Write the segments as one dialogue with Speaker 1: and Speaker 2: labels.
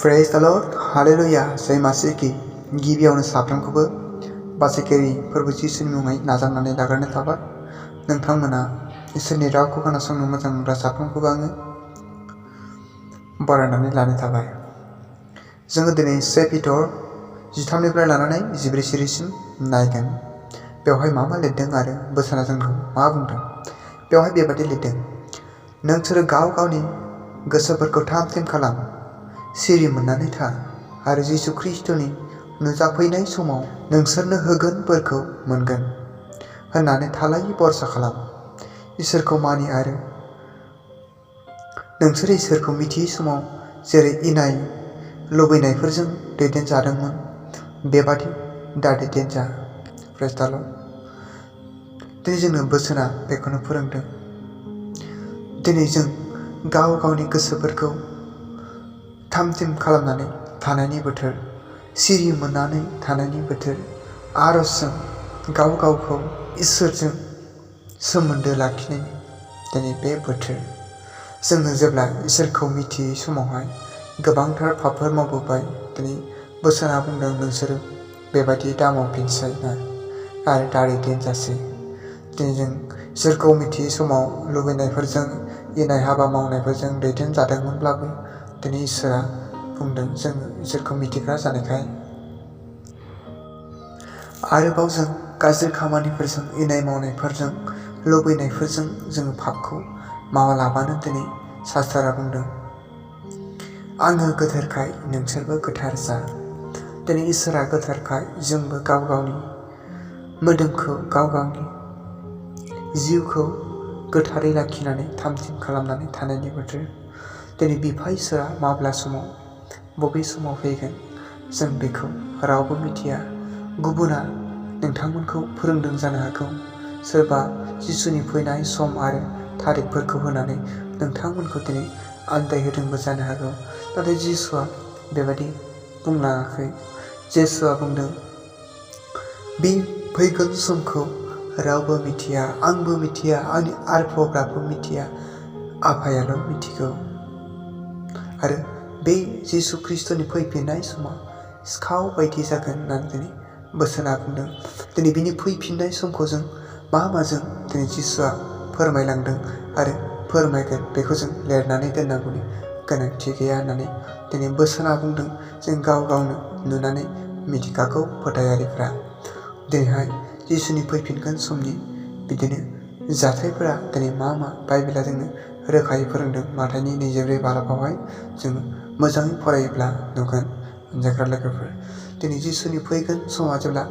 Speaker 1: Praise the Lord, Hallelujah, जय मासिखि गिबियावनो साफ्रोमखौबो बासायगिरि फोरबो जिसुनि मुङै नाजावनानै लाग्रोनो थाबाय। नोंथांमोना इसोरनि रावखौ खोनासंनो मोजां मोनग्रा साफ्रोमखौबो आङो बरायनानै लानो थाबाय। जोङो दिनै 1 Peter 13निफ्राय लानानै 14 सिरिसिम नायगोन। बेवहाय मा लिरदों आरो बोसोना जोंखौ मा बुंदों। बेवहाय बेबादि लिरदों, नोंसोरो गाव गावनि गोसोफोरखौ थाम-थिम खालाम, सिरि मोननानै था आरो जिसु ख्रीष्टनि नुजाफैनाय समाव नोंसोरनो होगोन बोरखौ मोनगोन होननानै थालायै भरसा खालाम। इसोरखौ मानि आरो नोंसोर इसोरखौ मिथियै समाव जेरै इनाय लुबैनायफोरजों दैदेनजादोंमोन बेबादि दादैदेनजा। प्रेज द लर्ड। दिनै जोंनो बोसोना बेखौनो फोरोंदों। दिनै जों गाव गावनि गोसोफोरखौ थाम-थिम खालामनानै थानायनि बोथोर, सिरि मोननानै थानायनि बोथोर, आरजजों गाव गावखौ इसोरजों सोमोन्दो लाखिनायनि दिनै बे बोथोर। जोङो जेब्ला इसोरखौ मिथियै समावहाय गोबांथार पापफोर मावबोबाय। दिनै बोसोना बुंदों नोंसोरो बेबायदि दामावफिनसै आरो दादैदेनजासै। दिनै जों इसोरखौ मिथियै समाव लुबैनायफोरजों इनाय हाबा मावनायफोरजों दैदेनजादोंमोनब्लाबो दिनै इसोरा बुंदों जोङो इसोरखौ मिथिग्रा जानायखाय आरोबाव जों गाज्रि खामानिफोरजों इनाय मावनायफोरजों लुबैनायफोरजों जोङो पापखौ मावालाबानो दिनै शास्त्रआ बुंदों आङो गोथारखाय नोंसोरबो गोथार जा। दिनै इसोरा गोथारखाय जोंबो गाव गावनि मोदोमखौ गाव गावनि जिउखौ गोथारै लाखिनानै थाम-थिम खालामनानै थानायनि बोथोर। दिनै बिफा इसोरा माब्ला समाव बबे समाव फैगोन जों बेखौ रावबो मिथिया। गुबुना नोंथांमोनखौ फोरोंदों जानो हागौ, सोरबा जिसुनि फैनाय सम आरो थारिखफोरखौ होनानै नोंथांमोनखौ दिनै आन्दायहोदोंबो जानो हागौ। नाथाय जिसुआ बेबादि बुंलाङाखै। जिसुआ बुंदों बे फैगोन समखौ रावबो मिथिया, आंबो मिथिया, आंनि आरफफ्राबो मिथिया, आफायाल' मिथिगौ। आरो बे जिसु ख्रीष्टनि फैफिननाय समाव सिखाव बायदि जागोन होननानै दिनै बोसोना बुंदों। दिनै बिनि फैफिननाय समखौ जों माजों दिनै जिसुआ फोरमायलांदों आरो फोरमायगोन बेखौ जों लिरनानै दोननांगौनि गोनांथि गैया होननानै दिनै बोसोना बुंदों। जों गाव गावनो नुनानै मिथिखागौ फोथायारिफ्रा। दिनैहाय जिसुनि फैफिनगोन समनि बिदिनो जाथायफोरा दिनै मा बाइबेला जोंनो रोखायै फोरोंदों। माथाइनि 24:12आवहाय जोङो मोजाङै फरायोब्ला नुगोन। अनजाग्रा लोगोफोर, दिनै जिसुनि फैगोन समा जेब्ला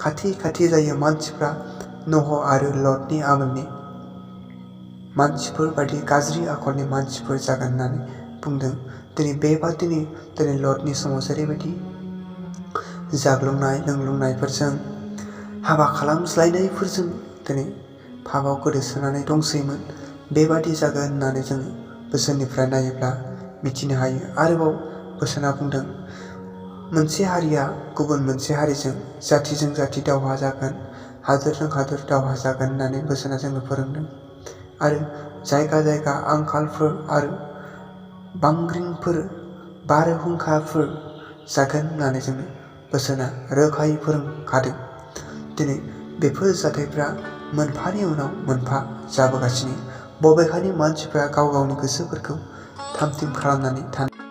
Speaker 1: खाथि जायो, मानसिफ्रा नह आरो लतनि आमोलनि मानसिफोर बायदि गाज्रि आखलनि मानसिफोर जागोन होननानै बुंदों। दिनै बेबादिनो दिनै लतनि समाव जेरैबायदि जाग्लुंनाय लोंग्लुंनायफोरजों हाबा खालामज्लायनायफोरजों दिनै पापआव गोदोसोनानै दंसैमोन, बेबादि जागोन होननानै जोङो बोसोननिफ्राय नायोब्ला मिथिनो हायो। आरोबाव बोसोना बुंदों मोनसे हारिया गुबुन मोनसे हारिजों, जातिजों जाति दावहा जागोन, हादोरजों हादोर दावहा जागोन होननानै बोसोना जोंनो फोरोंदों। आरो जायगा आंखालफोर आरो बांग्रिंफोर, बारहुंखाफोर जागोन होननानै जोंनो बोसोना रोखायै फोरोंखादों। दिनै बेफोर जाथायफ्रा मोनफानि उनाव मोनफा जाबोगासिनो। बबेखानि मानसिफ्रा गाव गावनि गोसोफोरखौ थाम-थिम खालामनानै थानो